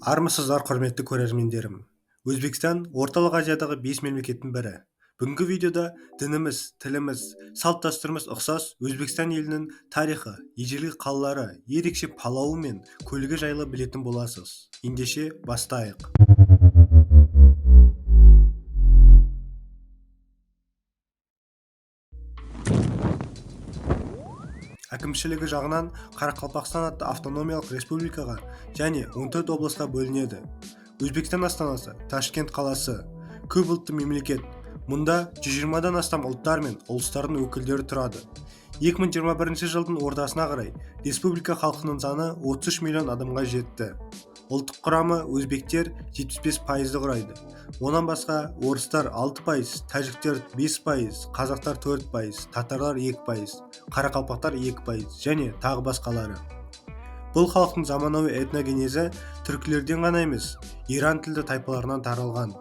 Армысыздар, құрметті көрермендерім! Өзбекстан Орталық Азиядағы 5 мемлекеттің бірі. Бүгінгі видеода дініміз, тіліміз, салт-дәстүріміз ұқсас Өзбекстан елінің тарихы, ежелгі қалалары, ерекше палауы мен көлігі жайлы білетін боласыз. Ендеше бастайық. Әкімшілігі жағынан Қарақалпақстан атты автономиялық республикаға және 14 облысқа бөлінеді. Өзбекстан астанасы Ташкент қаласы. Көп ұлтты мемлекет. Мұнда 120-дан астам ұлттар мен ұлыстардың өкілдері тұрады. 2021 жылдың ортасына қарай республика халқының саны 33 миллион адамға жетті. Ұлттық құрамы өзбектер 75%-ды құрайды. Онан басқа орыстар 6%, тәжіктер 5%, қазақтар 4%, татарлар 2%, қарақалпақтар 2% және тағы басқалары. Бұл халықтың заманауи этногенезі түркілерден ғана емес, иран тілді тайпаларынан таралған.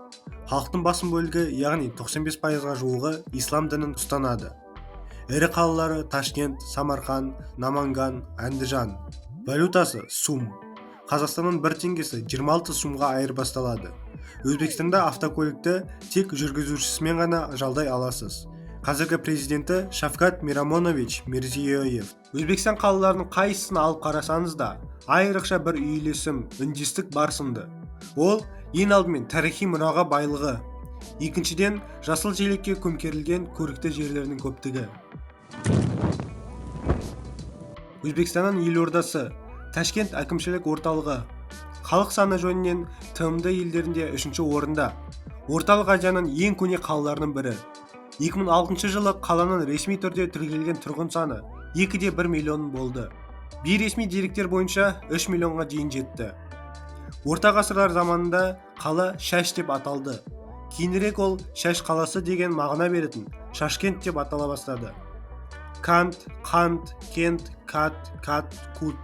Халықтың басым бөлігі, яғни 95%-ға жуығы ислам дінін ұстанады. Ірі қалалары Ташкент, Самарқан, Наманган, Әндіжан. Валютасы сум. Қазақстанның бір теңгесі 26 сумға айырбасталады. Өзбекстанда автокөлікті тек жүргізушісімен ғана жалдай аласыз. Қазіргі президенті Шавкат Миромонович Мирзиёев. Өзбекстан қалаларының қайсысын алып қарасаңыз да, айрықша бір үйлесім, үндестік бар сынды. Ол ең алдымен тарихи мұраға байлығы, екіншіден жасыл желекке көмкерілген көрікті жерлерінің көптігі. Өзбекстанның елордасы Ташкент әкімшілік орталығы. Халық саны жөнінен ТМД елдерінде 3-ші орында. Орталық Азияның ең көне қалаларының бірі. 2006 жылы қаланың ресми түрде тіркелген тұрғын саны 2,1 миллион болды. Бейресми деректер бойынша 3 миллионға дейін жетті. Орта ғасырлар заманында қала Шаш деп аталды. Кейінірек ол Шаш қаласы деген мағына беретін Шашкент деп атала бастады. Кант, Қант, Кент, Кат, Кат, Кут.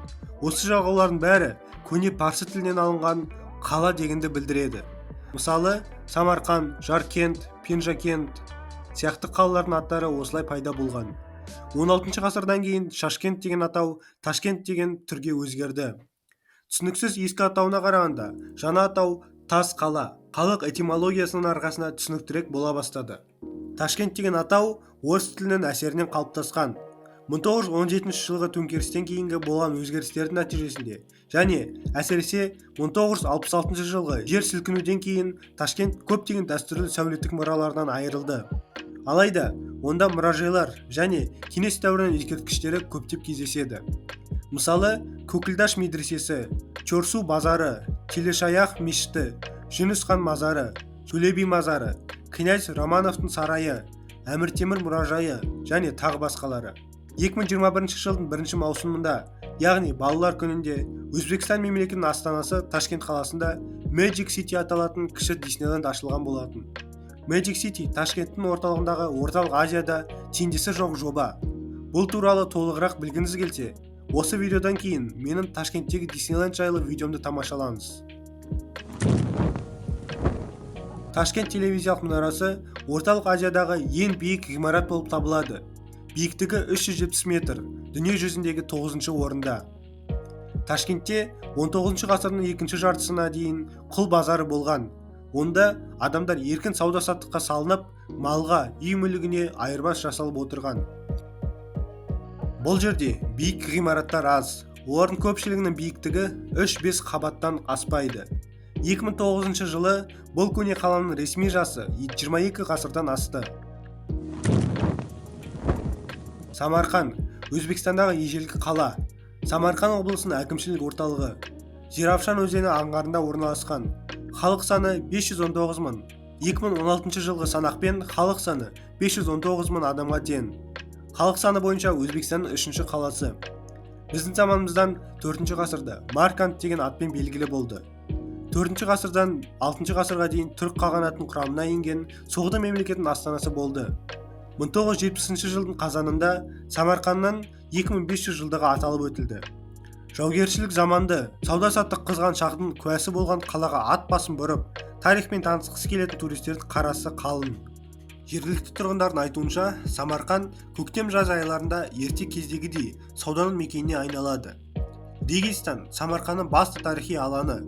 Осы жалғаулардың бәрі көне парсы тілінен алынған қала дегенді білдіреді. Мысалы, Самарқан, Жаркент, Пенжакент сияқты қалалардың аттары осылай пайда болған. 16 ғасырдан кейін Шашкент деген атау Ташкент деген түрге өзгерді. Түсініксіз ескі атауына қарағанда жаңа атау тас қала, халық этимологиясының арқасында түсініктірек бола бастады. Ташкент деген атау орыс тілінің әсерінен қалыптасқан. 1917 жылғы төңкерістен кейінгі болған өзгерістердің нәтижесінде және әсіресе 1966 жылғы жер сілкінуден кейін Ташкент көптеген дәстүрлі сәулеттік мұраларынан айырылды. Алайда онда мұражайлар және кеңес дәуірінің ескерткіштері көптеп кездеседі. Мысалы, Көкілдаш медресесі, Чорсу базары, Телешаях мешіті, Жүніс хан мазары, Төле би мазары, князь Романовтың сарайы, Әмір Темір мұражайы және тағы басқалары. 2021 жылдың 1 маусымында, яғни балалар күнінде, Өзбекстан мемлекетінің астанасы Ташкент қаласында Magic City аталатын кіші Диснейленд ашылған болатын. Magic City Ташкенттің орталығындағы Орталық Азияда теңдесі жоқ жоба. Бұл туралы толығырақ білгіңіз келсе, осы видеодан кейін менің Ташкенттегі Диснейленд жайлы видеомды тамашалаңыз. Ташкент телевизиялық мұнарасы Орталық Азиядағы ең биік ғимарат болып табылады. Биіктігі 370 метр, дүние жүзіндегі 9-шы орында. Ташкентте 19 ғасырдың екінші жартысына дейін құл базары болған. Онда адамдар еркін сауда-саттыққа салынып, малға, үй мүлігіне айырбас жасалып отырған. Бұл жерде биік ғимараттар аз. Олардың көпшілігінің биіктігі 3-5 қабаттан аспайды. 2009 жылы бұл көне қаланың ресми жасы 22 ғасырдан асты. Самарқан Өзбекстандағы ежелгі қала. Самарқан облысының әкімшілік орталығы. Зеравшан өзені аңғарында орналасқан. Халық саны 519 мың. 2016 жылғы санақпен халық саны 519 мың адамға тең. Халық саны бойынша Өзбекстанның 3-ші қаласы. Біздің заманымыздан 4-ші ғасырда Марканд деген атпен белгілі болды. 4-ші ғасырдан 6-шы ғасырға дейін түрік қағанатының құрамына енген Соғды мемлекетінің астанасы болды. 1970 жылдың қазанында Самарқанның 2500 жылдығы аталып өтілді. Жаугершілік заманды, сауда-саттық қызған шақтың куәсі болған қалаға ат басын бұрып, тарихпен танысқысы келетін туристердің қарасы қалың. Жергілікті тұрғындардың айтуынша, Самарқан көктем жаз айларында ерте кездегідей сауданың мекеніне айналады. Регистан Самарқанның басты тарихи алаңы.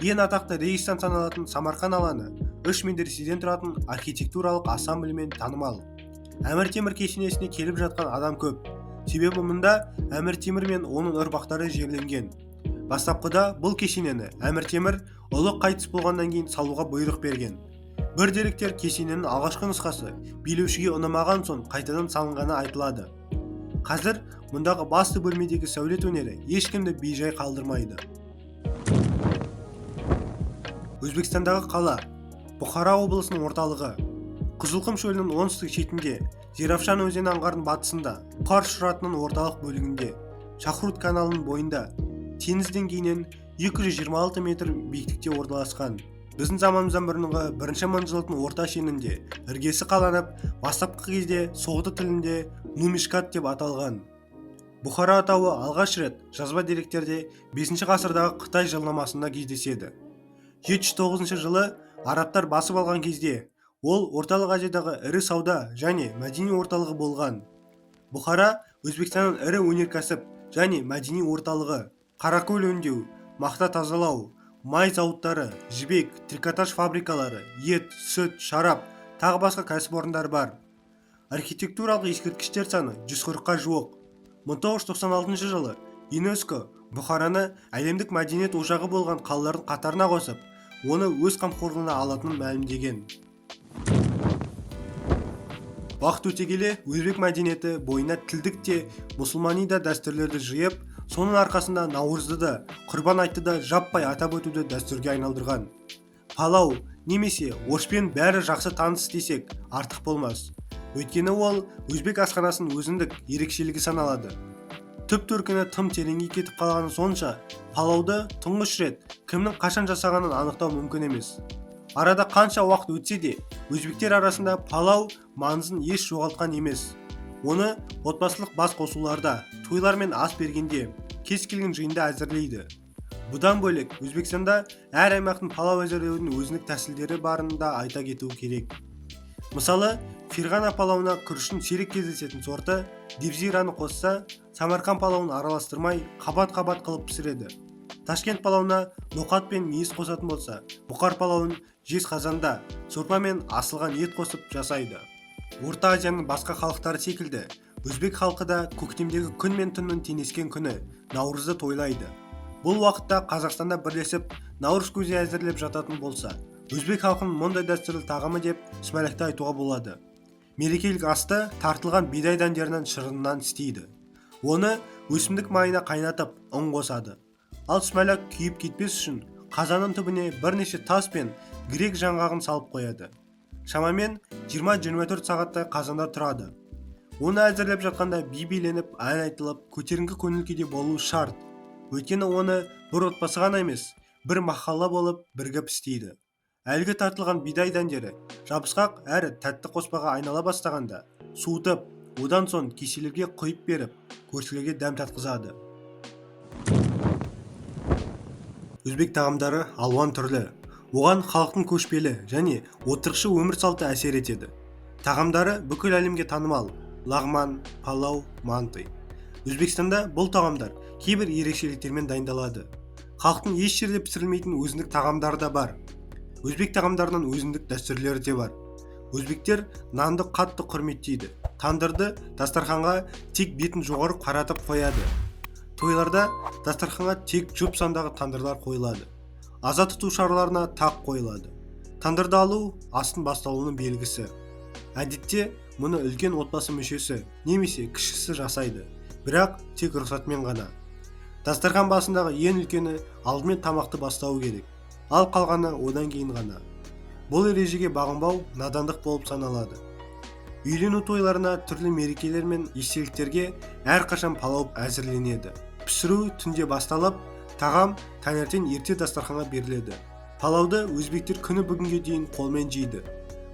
Ең атақты Регистан саналатын Самарқан алаңы үш медреседен тұратын архитектуралық ансамблімен танымал. Әмір Темір кесенесіне келіп жатқан адам көп. Себебі мұнда Әмір Темір мен оның ұрпақтары жерленген. Бастапқыда бұл кесенені Әмір Темір ұлы қайтыс болғаннан кейін салуға бұйрық берген. Бір деректер кесененің алғашқы нұсқасы билеушіге ұнамаған соң қайтадан салынғаны айтылады. Қазір мұндағы басты бөлмедегі сәулет өнері ешкімді бейжай қалдырмайды. Өзбекстандағы қала, Бұхара облысының орталығы. Қызылқұм шөлінің оңтүстік шетінде, Зеравшан өзені аңғарының батысында, Бұхар шұратының орталық бөлігінде, Шахруд каналының бойында, теңіз деңгейінен 226 метр биіктікте орналасқан. Біздің заманымыздан бұрынғы бірінші мыңжылдықтың орта шенінде іргесі қаланып, бастапқы кезде соғды тілінде Нумишкат деп аталған. Бұхара атауы алғаш рет жазба деректерде 5 ғасырдағы Қытай жылнамасында кездеседі. 709 жылы арабтар басып алған кезде ол Орталық Азиядағы ірі сауда және мәдени орталығы болған. Бұхара Өзбекстанның ірі өнеркәсіп және мәдени орталығы. Қаракөл өңдеу, мақта тазалау, май зауыттары, жібек, трикотаж фабрикалары, ет, сүт, шарап, тағы басқа кәсіпорындар бар. Архитектуралық ескерткіштер саны 140-қа жуық. 1996 жылы ЮНЕСКО Бұхараны әлемдік мәдениет ошағы болған қалалардың қатарына қосып, оны өз қамқорлығына алатынын мәлімдеген. Уақыт өте келе өзбек мәдениеті бойына тілдік те, мұсылмани да дәстүрлерді жиып, соның арқасында Наурызды да, Құрбан айтты да жаппай атап өтуді дәстүрге айналдырған. Палау немесе ошпен бәрі жақсы таныс десек, артық болмас. Өйткені ол өзбек асханасының өзіндік ерекшелігі саналады. Түп төркіні тым тереңге кетіп қалғаны сонша, палауды тұңғыш рет кімнің қашан жасағанын анықтау мүмкін емес. Арада қанша уақыт өтсе де, өзбектер арасында палау маңызын еш жоғалтқан емес. Оны отбасылық бас қосуларда, тойлар мен ас бергенде, кез келген жиында әзірлейді. Бұдан бөлек, Өзбекстанда әр аймақтың палау әзірлеудің өзіндік тәсілдері барын да айта кету керек. Мысалы, Ферғана палауына күріштің сирек кездесетін сорты девзираны қосса, Самарқан палауын араластырмай, қабат-қабат қылып пісіреді. Ташкент палауына ноқат пен мейіз қосатын болса, Бұқар палауын жез қазанда сорпа мен асылған ет қосып жасайды. Орта Азияның басқа халықтары секілді, өзбек халқы да көктемдегі күн мен түннің теңескен күні Наурызды тойлайды. Бұл уақытта Қазақстанда бірлесіп наурыз көже әзірлеп жататын болса, өзбек халқының мұндай дәстүрлі тағамы деп сүмәләкті айтуға болады. Мерекелік асты тартылған бидай дәндерінің шырынынан істейді. Оны өсімдік майына қайнатып, ұн қосады. Ал сүмәләк күйіп кетпес үшін қазанның түбіне бірнеше тас пен грек жаңғағын салып қояды. Шамамен 20-24 сағаттай қазанда тұрады. Оны әзірлеп жатқанда би биленіп, ән айтылып, көтеріңкі көңіл күйде болу шарт. Өйткені оны бір отбасы ғана емес, бір махалла болып бірігіп істейді. Әлгі тартылған бидай дәндері жабысқақ әрі тәтті қоспаға айнала бастағанда суытып, одан соң кеселерге құйып беріп, көршілерге дәм татқызады. Өзбек тағамдары алуан түрлі. Оған халықтың көшпелі және отырықшы өмір салты әсер етеді. Тағамдары бүкіл әлемге танымал: лағман, палау, манты. Өзбекстанда бұл тағамдар кейбір ерекшеліктермен дайындалады. Халықтың еш жерде пісірілмейтін өзіндік тағамдары да бар. Өзбек тағамдарының өзіндік дәстүрлері де бар. Өзбектер нанды қатты құрметтейді. Тандырды дастарханға тек бетін жоғары қаратып қояды. Тойларда дастарханға тек жұп сандағы тандырлар қойылады. Аза тұту шараларына тақ қойылады. Тандырды алу астың басталуының белгісі. Әдетте мұны үлкен отбасы мүшесі немесе кішісі жасайды, бірақ тек рұқсатымен ғана. Дастархан басындағы ең үлкені алдымен тамақты бастауы керек, ал қалғаны одан кейін ғана. Бұл ережеге бағынбау надандық болып саналады. Үйлену тойларына, түрлі мерекелер мен естеліктерге әрқашан палау әзірленеді. Пісіру түнде басталып, тағам таңертең ерте дастарханға беріледі. Палауды өзбектер күні бүгінге дейін қолмен жейді.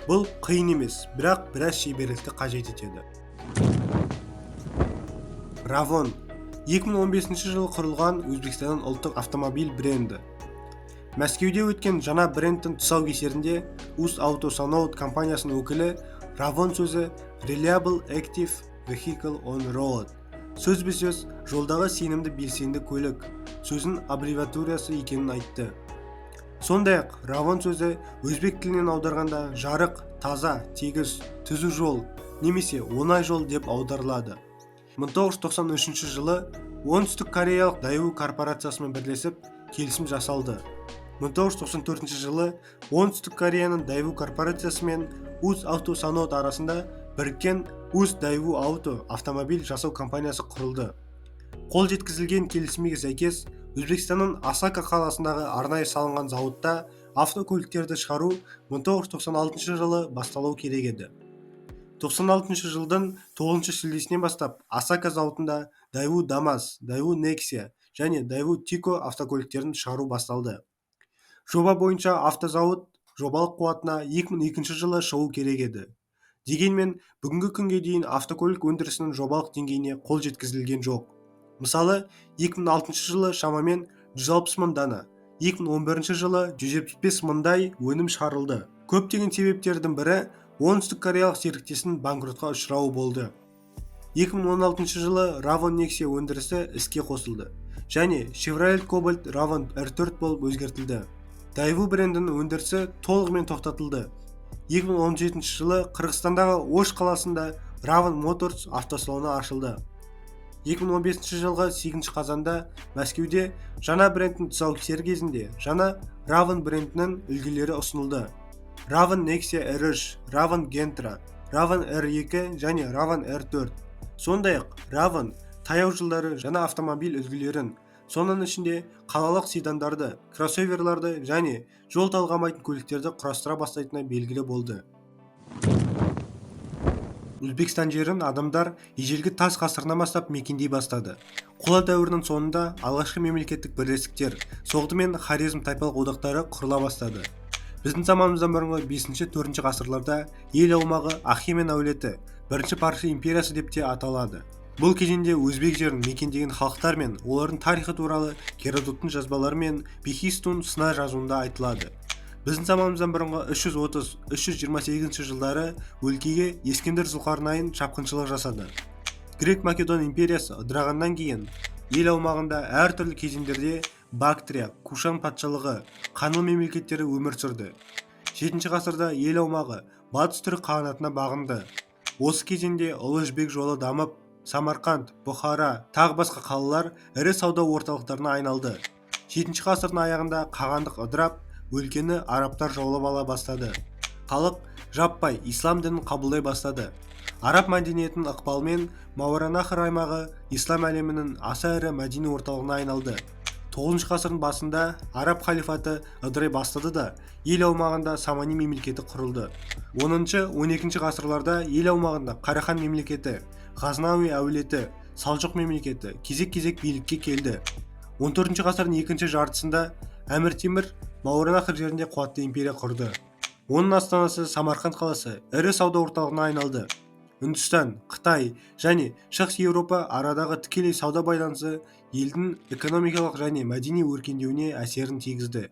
Бұл қиын емес, бірақ біраз шеберлікті қажет етеді. Равон 2015 жылы құрылған Өзбекстанның ұлттық автомобиль бренді. Мәскеуде өткен жаңа брендтің тұсаукесерінде UzAutoSanoat компаниясының өкілі Равон сөзі Reliable Active Vehicle on Road, сөзбе-сөз жолдағы сенімді белсенді көлік сөзінің аббревиатурасы екенін айтты. Сондай-ақ Равон сөзі өзбек тілінен аударғанда жарық, таза, тегіс, түзу жол немесе оңай жол деп аударылады. 1993 жылы Оңтүстік Кореялық Daewoo корпорациясымен бірлесіп келісім жасалды. 1994 жылы Оңтүстік Кореяның Daewoo корпорациясы мен UzAvtoSanoat арасында біріккен UzDaewoo Auto автомобиль жасау компаниясы құрылды. Қол жеткізілген келісімге сәйкес, Өзбекстанның Асака қаласындағы арнайы салынған зауытта автокөліктерді шығару 1996 жылы басталуы керек еді. 96 жылдың 9 шілдесінен бастап Асака зауытында Daewoo Damas, Daewoo Nexia және Daewoo Tico автокөліктерін шығару басталды. Жоба бойынша автозауыт жобалық қуатына 2002 жылы шығу керек еді. Дегенмен бүгінгі күнге дейін автокөлік өндірісінің жобалық деңгейіне қол жеткізілген жоқ. Мысалы, 2006 жылы шамамен 160 мың дана, 2011 жылы 175 мыңдай өнім шығарылды. Көптеген себептердің бірі оңтүстік кореялық серіктесінің банкротқа ұшырауы болды. 2016 жылы Равон Nexia өндірісі іске қосылды және Chevrolet Cobalt Ravon R4 болып өзгертілді. Daewoo брендінің өндірісі толығымен тоқтатылды. 2017 жылы Қырғызстандағы Ош қаласында Ravon Motors автосалоны ашылды. 2015 жылғы 8 қазанда Мәскеуде жаңа брендтің тұсаукесері кезінде жаңа Ravon брендінің үлгілері ұсынылды. Ravon Nexia R3, Ravon Gentra, Ravon R2 және Ravon R4. Сондай-ақ Ravon таяу жылдары жаңа автомобиль үлгілерін, соның ішінде қалалық седандарды, кроссоверларды және жол талғамайтын көліктерді құрастыра бастайтыны белгілі болды. Өзбекстан жерін адамдар ежелгі тас ғасырынан бастап мекендей бастады. Қола дәуірінің соңында алғашқы мемлекеттік бірлестіктер, Соғды мен Хорезм тайпалық одақтары құрыла бастады. Біздің заманымыздан бұрынғы 5-4 ғасырларда ел аумағы Ахемен әулеті, бірінші Парсы империясы деп те аталады. Бұл кезеңде өзбек жерін мекендеген халықтар мен олардың тарихы туралы Геродоттың жазбалары мен Бехистун сына жазуында айтылады. Біздің заманымыздан бұрынғы 330-328 жылдары өлкеге Ескендір Зұлқарнайын шапқыншылық жасады. Грек-Македон империясы ыдырағаннан кейін ел аумағында әртүрлі кезеңдерде Бактрия, Кушан патшалығы, Қаңлы мемлекеттері өмір сүрді. 7 ғасырда ел аумағы Батыс Түрік қағанатына бағынды. Осы кезеңде Ұлы Жібек жолы дамып, Самарқанд, Бұхара, тағы басқа қалалар ірі сауда орталықтарына айналды. 7 ғасырдың аяғында қағандық ыдырап, өлкені арабтар жаулап ала бастады. Халық жаппай ислам дінін қабылдай бастады. Араб мәдениетінің ықпалымен Мауараннахр аймағы ислам әлемінің аса ірі мәдени орталығына айналды. 9 ғасырдың басында араб халифаты ыдырай бастады да, ел аумағында Самани мемлекеті құрылды. 10-12 ғасырларда ел аумағында Қарахан мемлекеті, Ғазнауи әулеті, Салжұқ мемлекеті кезек-кезек билікке келді. 14 ғасырдың екінші жартысында Әмір Темір Мауараннахр жерінде қуатты империя құрды. Оның астанасы Самарқанд қаласы ірі сауда орталығына айналды. Үндістан, Қытай және Шығыс Еуропа арадағы тікелей сауда байланысы елдің экономикалық және мәдени өркендеуіне әсерін тигізді.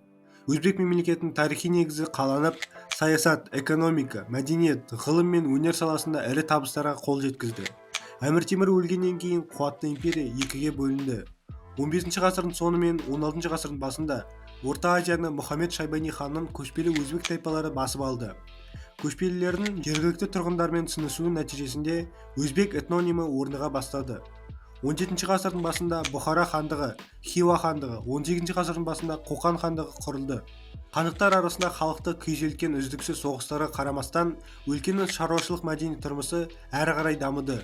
Өзбек мемлекетінің тарихи негізі қаланып, саясат, экономика, мәдениет, ғылым мен өнер саласында ірі табыстарға қол жеткізді. Әмір Темір өлгеннен кейін қуатты империя екіге бөлінді. 15 ғасырдың соңы мен 16 ғасырдың басында Орта Азияны Мұхаммед Шайбани ханның көшпелі өзбек тайпалары басып алды. Көшпелілердің жергілікті тұрғындармен сіңісуі нәтижесінде өзбек этнонимі орныға бастады. 17 ғасырдың басында Бұхара хандығы, Хиуа хандығы, 18 ғасырдың басында Қоқан хандығы құрылды. Хандықтар арасында халықты күйзелткен үздіксіз соғыстарға қарамастан, өлкенің шаруашылық мәдени тұрмысы әрі қарай дамыды.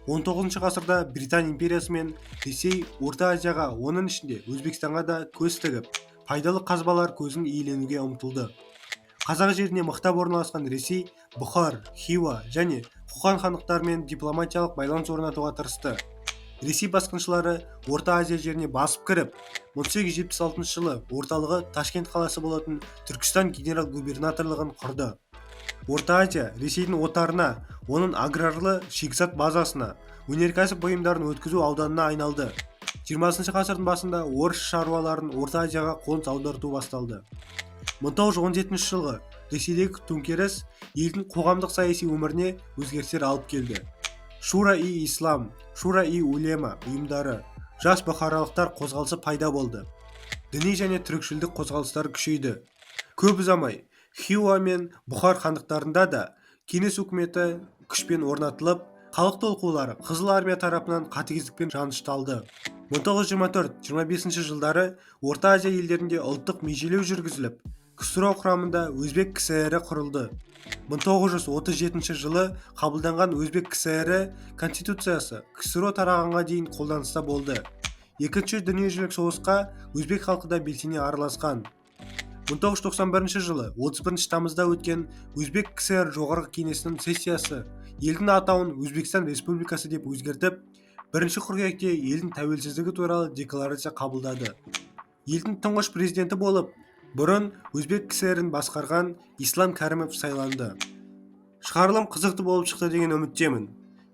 19 ғасырда Британ империясы мен Ресей Орта Азияға, оның ішінде Өзбекстанға да көз тігіп, пайдалы қазбалар көзін иеленуге ұмтылды. Қазақ жеріне мықтап орналасқан Ресей Бұхар, Хиуа және Қоқан хандықтарымен дипломатиялық байланыс орнатуға тырысты. Ресей басқыншылары Орта Азия жеріне басып кіріп, 1876 жылы орталығы Ташкент қаласы болатын Түркістан генерал-губернаторлығын құрды. Орта Азия Ресейдің отарына, оның аграрлы шикізат базасына, өнеркәсіп бұйымдарын өткізу ауданына айналды. 20 ғасырдың басында орыс шаруаларын Орта Азияға қоныс аударту басталды. 1917 жылғы Ресейдегі төңкеріс елдің қоғамдық саяси өміріне өзгерістер алып келді. Шура-и-Ислам, Шура-и-Улема ұйымдары, жас бұхаралықтар қозғалысы пайда болды. Діни және түрікшілдік қозғалыстар күшейді. Көп ұзамай Хиуа мен Бұхар хандықтарында да Кеңес өкіметі күшпен орнатылып, халық толқулары Қызыл армия тарапынан қатыгездікпен жанышталды. 1924-25 жылдары Орта Азия елдерінде ұлттық межелеу жүргізіліп, КСРО құрамында Өзбек КСР құрылды. 1937 жылы қабылданған Өзбек КСР Конституциясы КСРО тарағанға дейін қолданыста болды. Екінші дүниежүзілік соғысқа өзбек халқы да белсене араласқан. 1991 жылы 31 тамызда өткен Өзбек КСР Жоғарғы кеңесінің сессиясы елдің атауын Өзбекстан Республикасы деп өзгертіп, 1 қыркүйекте елдің тәуелсіздігі туралы декларация қабылдады. Елдің тұңғыш президенті болып бұрын Өзбек КСР-ін басқарған Ислам Кәрімов сайланды. Шығарылым қызықты болып шықты деген үміттемін.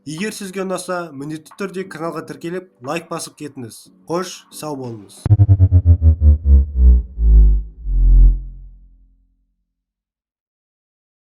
Егер сізге ұнаса, міндетті түрде каналға тіркеліп, лайк басып кетіңіз. Қош, сау болыңыз.